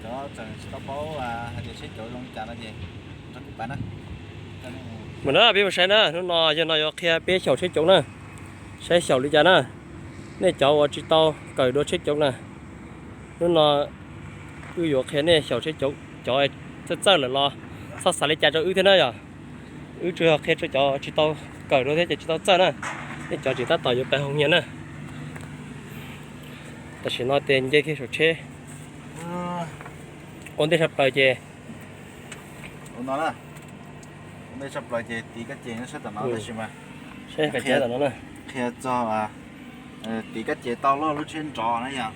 Cov tseem tsis tau paub hais tias tsheb cauv zoo li cas no ces nrog kuv pais na. Mus na peb mus saib na, hnub no yog no yuav qhia peb xyaum tsheb cauv na, saib xyaum li cas na. Nej cov uas tsis tau kawm dua tsheb cauv na, hnub no wb yuav qhia nej xyaum tsheb cauv. Cov txawj txawj lawm los txhob xav li cas rau wb thiab na yom. Wb tsuas yog qhia rau cov tsis tau kawm dua thiab cov tsis tau txawj na. Nej cov tseem tab tom yuav pais hoos nyias na. Tam sim no ces nce kiag saum tsheb. Ua ntej tshaj plaws ces, ua ntej tshaj plaws ces tiv kab ces nyob sab tom no tab sis mas saib qhov tom no na, qhia txog tiv kab ces tau lub tsheb nrov na yom.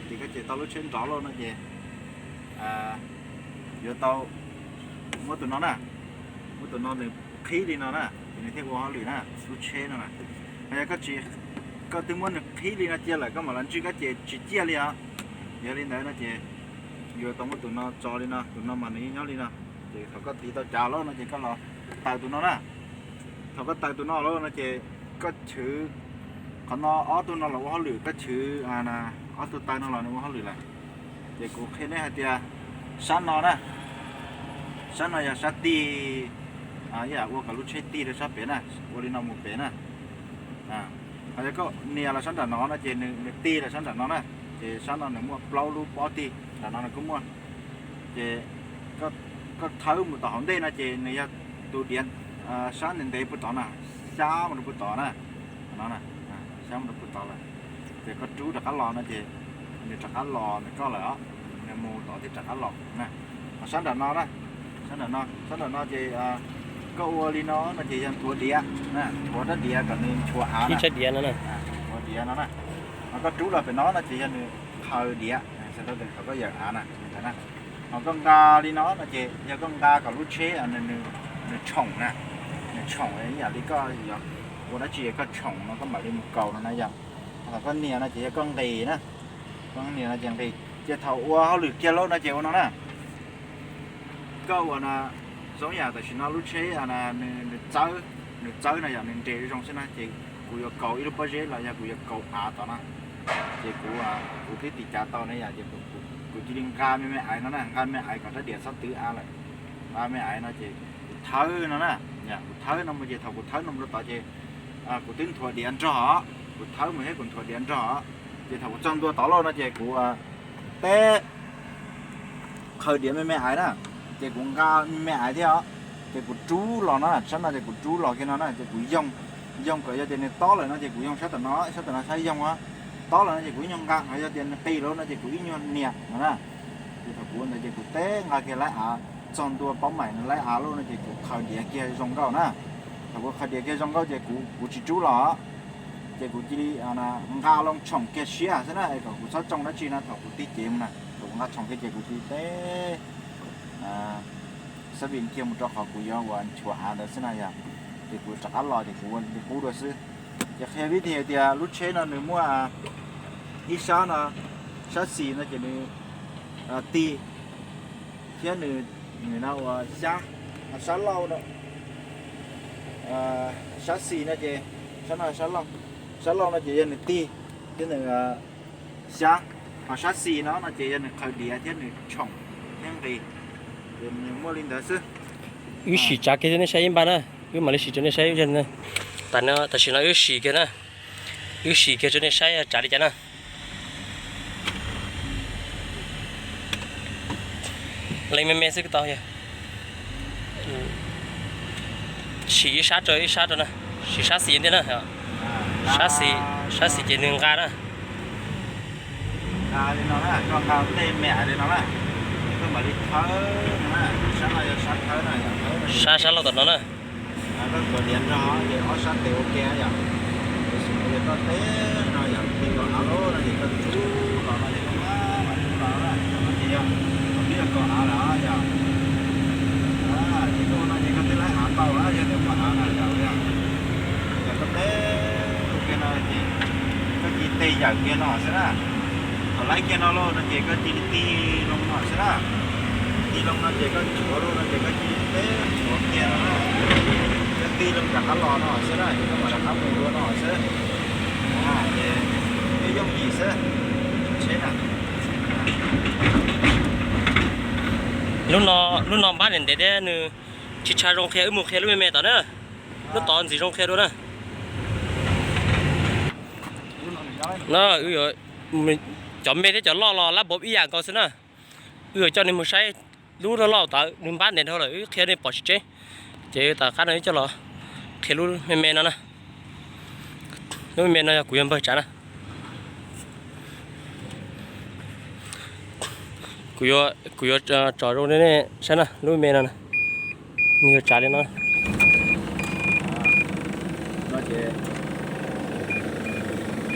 Tiv kab ces tau lub tsheb nrov lawm no ces yuav tau muab tus no na, muab tus no nws qhib li no na, ces nws thiaj ua hauj lwm na, lub tsheb no na. Yog koj tsis, koj twb muab nws qhib li no cia lawm koj mam los ntswj kab ces tsis ciaj li os. Yog li ntawd no ces yuav tau muab tus no tso li no, tus no mas nws nyob li no. Ces thaum koj tiv tau cav lawm no ces koj los taws tus no na. Thaum koj taws tus no lawm no ces koj chwv qhov no, ob tug no los ua hauj lwm, koj chwv ob tug taw no los nws ua hauj lwm lawm. Ces kuv qhia nej hais tias sab no na, sab no yog sab tig, ib yam ua kom lub tsheb tig rau sab pem na, ua li no mus pem na. Ho yog koj nias los sab nram no no ces nws tig los sab nram no na. Ces sab no nws muaj plaub lub pob tig, nram no nws kuj muaj. Ces koj thawb mus tom hauv ntej no ces nws yog tus diav sab ntev ntev puag tod na, xyab mus rau puag tod na. No, xyab mus rau puag tod lawm. Ces koj rub rov qab los no ces nws rov qab los ntawm koj lawm os, nws mus tod thiab rov qab los na. Ho sab nram no na, sab nram no, sab nram no ces koj ua li no no ces yog nthuav diav, nthuav rab diav kom nws nchuav av na, nthuav diav no na. Ho koj rub los pem no no ces yog nws khaws diav, thaum koj yawm av na. Ho koj nqa li no no ces yog koj nqa kom lub tsheb nws tshoom na, nws tshoom ib yam li koj yuav ua dab tsi koj tshoom no koj mam li mus kaus no na yom. Thaum koj nias no ces yog koj nqis na, koj nias no ces nqis. Ces thaum ua hauj lwm kiag lawm no ces ua no na. Koj ua no zoo yam tam sim no lub tsheb nws txawb, nws txawb no yom, nws nres zoo xwb na ces kuv yuav kaus ib lub pob zeb los yog kuv yuav kaus av tod no. Ces kuv, kuv twb tiv cav tau ne yom, ces kuv cia li nqa me me aiv no na, nqa me aiv kom rab diav txhob twv av lawm. Nqa me aiv no ces kuv thawb no na, kuv thawb no mus ces thaum kuv thawb no mus rau tod ces kuv twb nthuav diav nrog, kuv thawb mus thiab kuv nthuav diav nrog. Ces thaum kuv txog ntua tod lawm no ces kuv teb khaws diav me me aiv na, ces kuv nqa me me aiv thiab os. Ces kuv rub los na, sab no ces kuv rub los kiag no na, ces kuv yoog, yoog kom yog tias nws tob lawm no ces kuv yoog sab tom no, sab tom no sab yoog os. Tob lawm no ces kuv ib nyuag nqa, ho yog tias nws qis lawm no ces kuv ib nyuag nias no na. Ces thaum kuv ua ntawd ces kuv teb nqa kiag laib av, txog ntua paub maim nws laib av lawm no ces kuv khaws diav kiag zoo nkauj na. Thaum kuv khaws diav kiag zoo nkauj ces kuv, kuv tsis rub los, ces kuv cia li nqa loo tshoom kiag siab xwb na, es kom kuv txhob tsoo dab tsi no thaum kuv tig cev mus na. Thaum kuv nqa tshoom kiag ces kuv cia li teb xab vim kiag mus rau qhov kuv yuav ua nchuav av ntawd xwb na yom. Ces kuv rov qab los ces kuv ua li qub dua xwb. Ces qhia vib thi hais tias lub tsheb no nws muaj ib sab no, sab xis no ces nws tig thiab nws, nws no ua xyab, sab laug no, sab xis no ces, sab no sab laug, sab laug no ces yog nws tig thiab nws xyab, ho sab xis no no ces yog nws khaws diav thiab nws tshoom thiab nqis. Ces nws muaj li ntawd xwb. Wb sim tsav kiag rau nej saib ib npab na, wb mam li sim rau nej saib. Tam sim no wb sim kiag na, wb sim kiag rau nej saib tsav li cas na. Leej me me xwb kuj tau yog. Sim ib sab rau ib sab rau na, sim sab xis ntej na. Sab xis, sab xis ces nws nqa na. Nqa li no na, koj nqa tej me aiv li no na, koj mam li thawb no na, sab no yog sab thawb na, sab, sab laug tom no na. Koj tuav diav nrog ces ob sab tes ua ke yom. Tiam sis no yog koj teb no yom, tig los av lawm no ces koj rub los no ces koj mam rub los na, no ces yog, twb yog kaus av lawm yom. Ces koj ua no ces koj twb laib av tau lawm, yog tias muaj av na yom. Yog koj teb ua ke no ces koj cia li tes yawm kiag no xwb na. Thaum laib kiag no lawm no ces koj cia li tig loo no xwb na. Tig loo no ces koj nchuav lawm no ces koj cia li teb nchuav kiag no na. Koj tig loo rov qab los no xwb na, ces koj mam rov qab mus dua no xwb. Ces yooj yim xwb, tsheb na. Lub no, lub no npab ntev ntev thiab nws tsis tshua zoo qhia, wb mus qhia lub me me tom na. Lub tod ntxim zoo qhia dua na. No, cov me thiab cov loj los lab npaum ib yam nkaus xwb na. Wb yuav coj nej mus saib lub loj loj tod, nws npab ntev dhau lawm, wb qhia nej pom tsis tseeb. Ces tom qab no wb coj los qhia lub me me no na. Lub me me no yog kuv yuav npawg tsav na. Kuv yuav, kuv yuav tso zoo rau nej saib na, lub me me no na. Nws yuav tsav li no.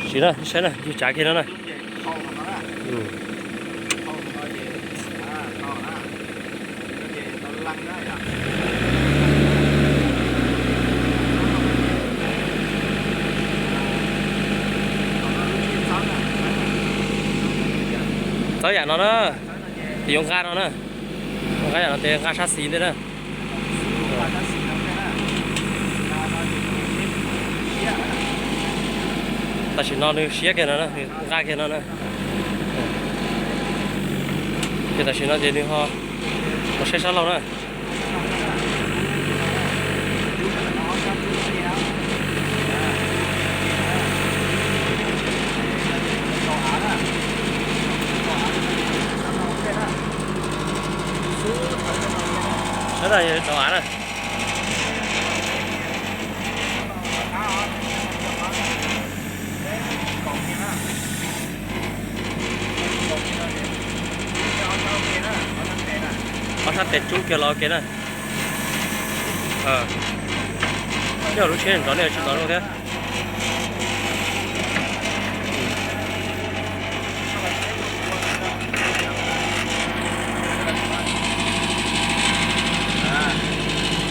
Siv na, saib na, yus tsav kiag no na. Txawb yam no na, yuav nqa no na, nqa yam no tes nqa sab xis ntej na. Tam sim no nws siab kiag no, nqa kiag no na. Ces tam sim no ces nws ho los saib sab laug na. Sab no rau av na. Ob sab tes tsub kiag los ua ke na. Nyob lub tsheb nrov nej tsis nrov zoo thiab.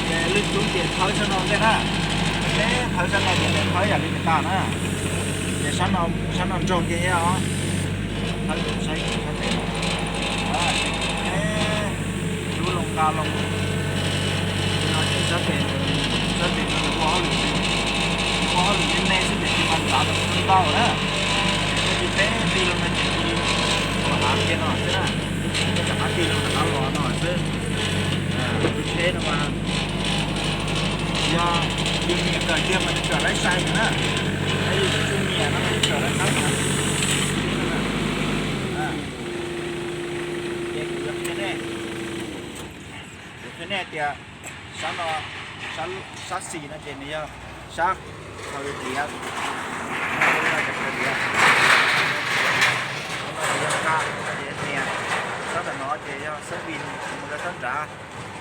Ces lwj cub ces thawb sab no ntej na. Peb thawb sab no ces thawb yam li tas na. Ces sab no nrog kiag thiab os. Thawb saib sab tes. Lub loo nqa loo. No ces sab tes, sab tes no nws ua hauj lwm, ua hauj lwm me me xwb ces tsis mas tsav tau ntau na. Ces koj tig peb tig loo no ces ua av kiag no xwb na. Koj rov qab tig loo rov qab los no xwb. Lub tsheb no mas yog yus nyiam kawm tiag mas nws kawm laib sai mus na. Yog yus tsis tshua nyiam no mas nws kawm laib qab mus. Ces kuv yuav qhia nej, kuv qhia nej tias sab no, sab xis no ces nws yog sab khaws diav, khaws diav, sab tam no ces yog sab vim, mus rau sab nrad,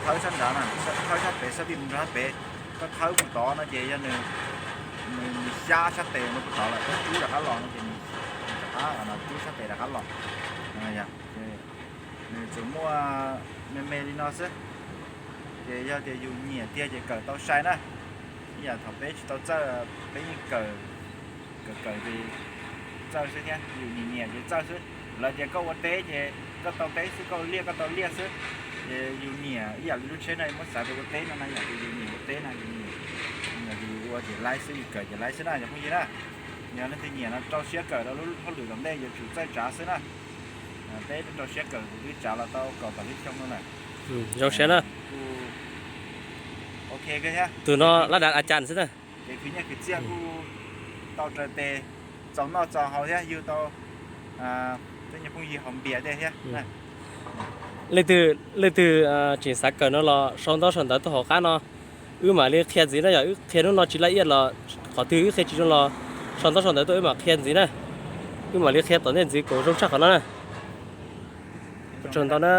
thawb sab nrad na, thawb sab pem, sab vim mus rau sab pem, koj thawb mus tod no ces yog nws, nws xyab sab tes mus rau tod lawm, koj rub rov qab los no ces nws rov qab rub sab tes rov qab los. Nws tsuas muaj me me li no xwb. Ces yog tias yus nyiam tiag ces kawm tau sai na. Ib yam thaum peb tsis tau txawj, peb yeej kawm, kawm kawm ces txawj xwb thiab, yus nyiam nyiam ces txawj xwb. Lawv tias koj ua teb ces koj tau teb xwb, koj ua liaj koj tau liaj xwb. Ces yus nyiam ib yam li lub tsheb no muab xav tias ua teb no na, yam li yus nyiam ua teb no, yus nyiam, yus ua ces laib xwb, yus kawm ces laib xwb na cov phooj ywg na. Yog leej twg nyiam no rau siab kawm rau lub hauj lwm tom ntej yuav tsum txawj tsav xwb na. Peb rau siab kawm kuv twb tsav los tau kaum tawm lub xyoo no lawm. Zoo siab na. Ok thiab. Tus no lab dav a cas xwb na. Ces khwv nyiaj khwv txiaj kuj tau raws tes, txaus noj txaus haus thiab yug tau tej nyuag phooj ywg haus npias tej thiab. Leej twg, leej twg tseem xav kawm no los sau ntaub sau ntawv tuaj hauv qab no, wb mam li qhia ntxiv na. Yog wb qhia hnub no tsis laj iaj los qhov twg wb qhia tsis zoo los sau ntaub sau ntawv tuaj wb mam qhia ntxiv na. Wb mam li qhia tom ntej ntxiv kom zoo tshaj qhov no na. Ua tsaug ntau na.